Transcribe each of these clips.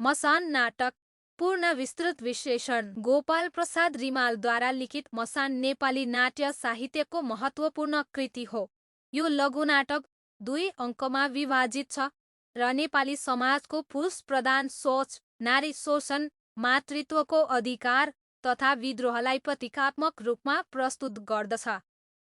मसान नाटक पूर्ण विस्तृत विश्लेषण गोपाल प्रसाद रिमालद्वारा लिखित मसान नेपाली नाट्य साहित्यको महत्त्वपूर्ण कृति हो। यो लघु नाटक 2 अङ्कमा विभाजित छ र नेपाली समाजको पुरुष प्रधान सोच, नारी शोषण, मातृत्वको अधिकार तथा विद्रोहलाई प्रतीकात्मक रूपमा प्रस्तुत गर्दछ।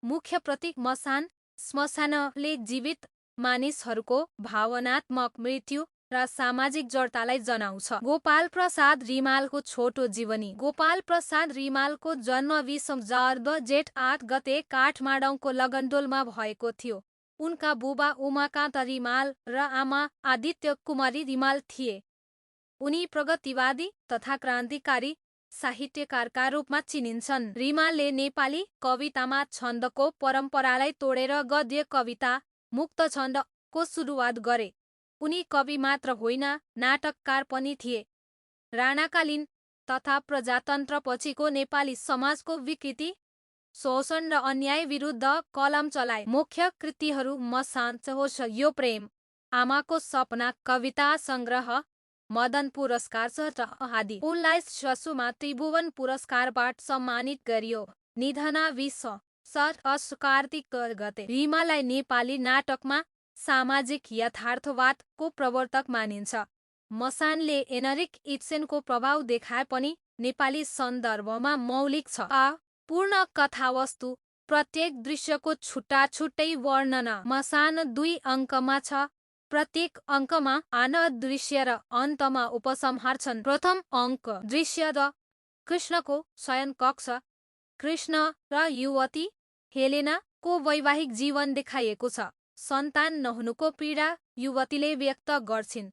मुख्य प्रतीक मसान, श्मशानले जीवित मानिसहरूको भावनात्मक मृत्यु र सामाजिक जडतालाई जनाउँछ। गोपाल प्रसाद रिमालको छोटो जीवनी गोपाल प्रसाद रिमालको जन्म 20 जेठ 8 गते काठमाडौँको लगनडोलमा भएको थियो। उनका बुबा उमाकान्त रिमाल र आमा आदित्य कुमारी रिमाल थिए। उनी प्रगतिवादी तथा क्रान्तिकारी साहित्यकारका रूपमा चिनिन्छन्। रिमालले नेपाली कवितामा छन्दको परम्परालाई तोडेर गद्य कविता, मुक्तछन्दको सुरुवात गरे। उनी कवि मात्र होइन, नाटककार पनि थिए। राणाकालीन तथा प्रजातन्त्रपछिको नेपाली समाजको विकृति, शोषण र अन्याय विरुद्ध कलम चलाए। मुख्य कृतिहरू मसान होस् यो प्रेम, आमाको सपना कविता सङ्ग्रह, मदन पुरस्कार र आदि। उनलाई ससुमा त्रिभुवन पुरस्कारबाट सम्मानित गरियो। निधना 20 कार्तिक गते। रिमालाई नेपाली नाटकमा सामाजिक यथार्थवादको प्रवर्तक मानिन्छ। मसानले एनरिक इब्सेनको प्रभाव देखाए पनि नेपाली सन्दर्भमा मौलिक छ। पूर्ण कथावस्तु, प्रत्येक दृश्यको छुट्टा छुट्टै वर्णन। मसान 2 अङ्कमा छ। प्रत्येक अङ्कमा आन दृश्य र अन्तमा उपसंहार छन्। प्रथम अङ्क दृश्य द कृष्णको शयनकक्ष, कृष्ण र युवती हेलेनाको वैवाहिक जीवन देखाइएको छ। सन्तान नहुनुको पीडा युवतीले व्यक्त गर्छिन्।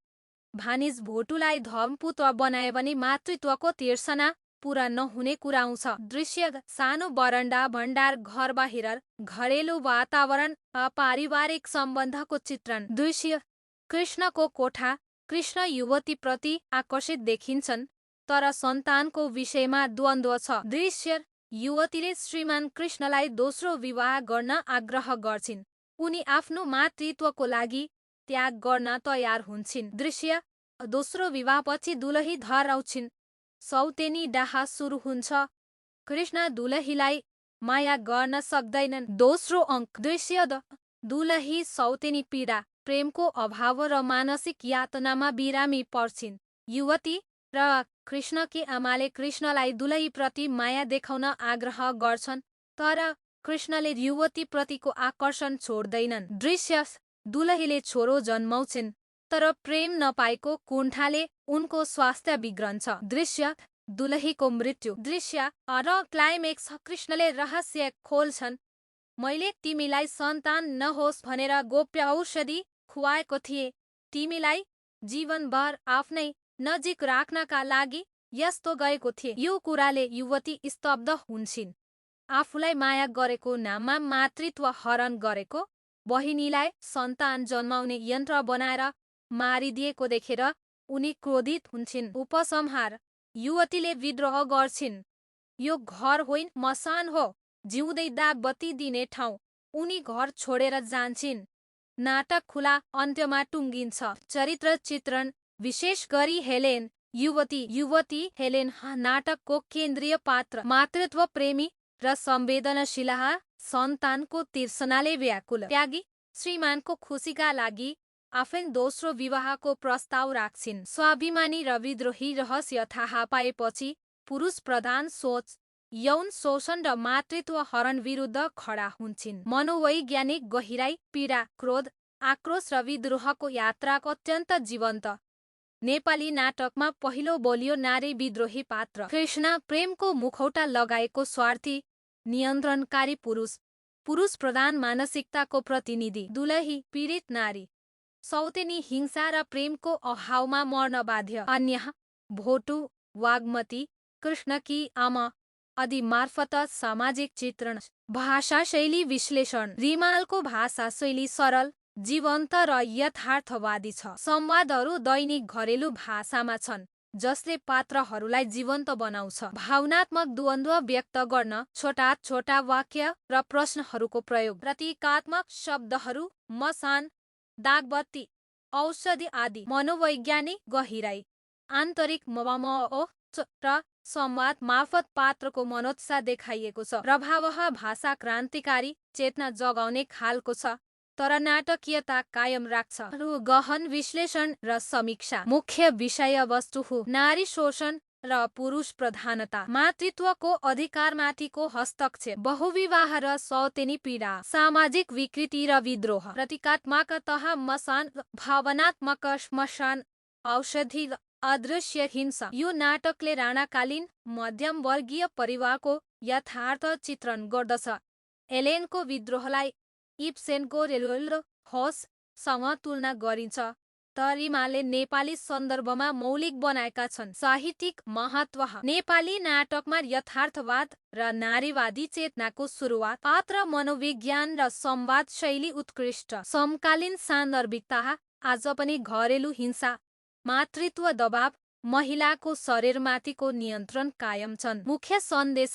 भानिज भोटुलाई धर्मपुत्र बनाए पनि मातृत्वको तिर्सना पुरा नहुने कुराउँछ। दृश्य सानो बरन्डा, भण्डार घर बाहिर, घरेलु वातावरण, पारिवारिक सम्बन्धको चित्रण। दृश्य कृष्णको कोठा, कृष्ण युवतीप्रति आकर्षित देखिन्छन् तर सन्तानको विषयमा द्वन्द्व छ। दृश्य युवतीले श्रीमान कृष्णलाई दोस्रो विवाह गर्न आग्रह गर्छिन्। उनी आफ्नो मातृत्वको लागि त्याग गर्न तयार हुन्छिन्। दृश्य दोस्रो विवाहपछि दुलही घर आउँछिन्। सौतेनी डाहा सुरु हुन्छ। कृष्ण दुलहीलाई माया गर्न सक्दैनन्। दोस्रो अङ्क दृश्य द दुलही सौतेनी पीडा, प्रेमको अभाव र मानसिक यातनामा बिरामी पर्छिन्। युवती र कृष्णकी आमाले कृष्णलाई दुलहीप्रति माया देखाउन आग्रह गर्छन् तर कृष्णले युवतीप्रतिको आकर्षण छोड्दैनन्। दृश्य दुलहीले छोरो जन्माउँछिन् तर प्रेम नपाएको कुण्ठाले उनको स्वास्थ्य बिग्रन्छ। दृश्य दुलहीको मृत्यु। दृश्य र क्लाइमेक्स कृष्णले रहस्य खोल्छन्। मैले तिमीलाई सन्तान नहोस् भनेर गोप्य औषधि खुवाएको थिएँ। तिमीलाई जीवनभर आफ्नै नजिक राख्नका लागि यस्तो गरेको थिएँ। यो कुराले युवती स्तब्ध हुन्छिन्। आफूलाई माया गरेको नाममा मातृत्व हरण गरेको, बहिनीलाई सन्तान जन्माउने यन्त्र बनाएर मारिदिएको देखेर उनी क्रोधित हुन्छिन्। उपसंहार युवतीले विद्रोह गर्छिन्। यो घर होइन, मसान हो, जिउँदै दाग बत्ती दिने ठाउँ। उनी घर छोडेर जान्छिन्। नाटक खुला अन्त्यमा टुङ्गिन्छ। चरित्र चित्रण विशेष गरी हेलेन युवती हेलेन नाटकको केन्द्रीय पात्र। मातृत्व प्रेमी र संवेदनशील, सन्तानको तिर्सनाले व्याकुल, त्यागी, श्रीमानको खुसीका लागि आफै दोस्रो विवाहको प्रस्ताव राख्छिन्। स्वाभिमानी र विद्रोही रहस्य थाहा पाएपछि पुरुष प्रधान सोच, यौन शोषण र मातृत्व हरण विरुद्ध खडा हुन्छिन्। मनोवैज्ञानिक गहिराई, पीडा, क्रोध, आक्रोश र विद्रोहको यात्राको अत्यन्त जीवन्त नेपाली नाटकमा पहिलो बलियो नारी विद्रोही पात्र। कृष्ण प्रेमको मुखौटा लगाएको स्वार्थी, नियन्त्रणकारी पुरुष, पुरुष प्रधान मानसिकताको प्रतिनिधि। दुलही पीडित नारी, सौतेनी हिंसा र प्रेमको अभावमा मर्न बाध्य। अन्य भोटु, वाग्मती, कृष्णकी आमा आदि मार्फत सामाजिक चित्रण। भाषा शैली विश्लेषण रिमालको भाषा शैली सरल, जीवन्त र यथार्थवादी छ। संवादहरू दैनिक घरेलु भाषामा छन् जसले पात्रहरूलाई जीवन्त बनाउँछ। भावनात्मक द्वन्द्व व्यक्त गर्न छोटा छोटा वाक्य र प्रश्नहरूको प्रयोग। प्रतीकात्मक शब्दहरू मसान, दागबत्ती, औषधि आदि। मनोवैज्ञानिक गहिराई आन्तरिक र संवाद मार्फत पात्रको मनोत्साह देखाइएको छ। प्रभावः भाषा क्रान्तिकारी, चेतना जगाउने खालको छ, तर नाटकीयता कायम राख्छ। गहन विश्लेषण र समीक्षा। मुख्य विषयवस्तु नारी शोषण र पुरुष प्रधानता, मातृत्वको अधिकारमाथिको हस्तक्षेप, बहुविवाह र सौतेनी पीडा, सामाजिक विकृति र विद्रोह, प्रतीकात्मकतः मसान, भावनात्मक श्मशान, औषधि, अदृश्य हिंसा। यो नाटकले राणाकालीन मध्यमवर्गीय परिवारको यथार्थ चित्रण गर्दछ। एलेनको विद्रोहलाई इब्सेनको रेलवेल होससँग तुलना गरिन्छ, तर रिमालले नेपाली सन्दर्भमा मौलिक बनाएका छन्। साहित्यिक महत्त्व। नेपाली नाटकमा यथार्थवाद र नारीवादी चेतनाको सुरुवात, पात्र मनोविज्ञान र संवाद शैली उत्कृष्ट। समकालीन सान्दर्भिकता। आज पनि घरेलु हिंसा, मातृत्व दबाव, महिलाको शरीरमाथिको नियन्त्रण कायम छन्। मुख्य सन्देश,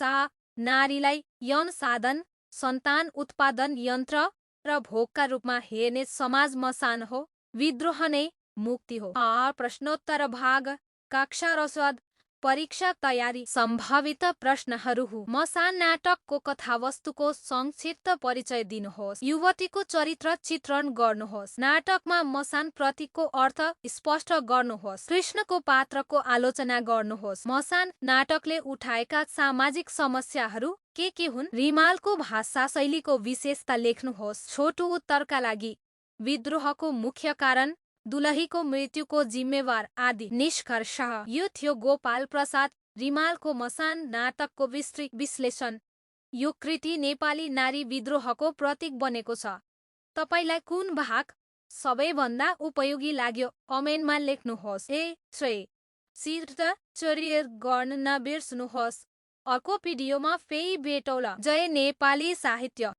नारीलाई यौन साधन, सन्तान उत्पादन यन्त्र र भोगका रूपमा हेर्ने समाज मसान हो, विद्रोह नै मुक्ति हो। प्रश्नोत्तर भाग, कक्षा रसद, परीक्षा तयारी, सम्भावित प्रश्नहरू। मसान नाटकको कथावस्तुको संक्षिप्त परिचय दिनुहोस्। युवतीको चरित्र चित्रण गर्नुहोस्। नाटकमा मसान प्रतीकको अर्थ स्पष्ट गर्नुहोस्। कृष्णको पात्रको आलोचना गर्नुहोस्। मसान नाटकले उठाएका सामाजिक समस्याहरू के हुन्? रिमालको भाषा शैलीको विशेषता लेख्नुहोस्। छोटो उत्तरका लागि, विद्रोहको मुख्य कारण, दुलहीको मृत्युको जिम्मेवार आदि। निष्कर्ष, यो थियो गोपाल प्रसाद रिमालको मसान नाटकको विस्तृत विश्लेषण। यो कृति नेपाली नारी विद्रोहको प्रतीक बनेको छ। तपाईँलाई कुन भाग सबैभन्दा उपयोगी लाग्यो कमेन्टमा लेख्नुहोस्। चरियर गर्न नबिर्सनुहोस्। अर्को भिडियोमा फेरि भेटौँ ल। जय नेपाली साहित्य।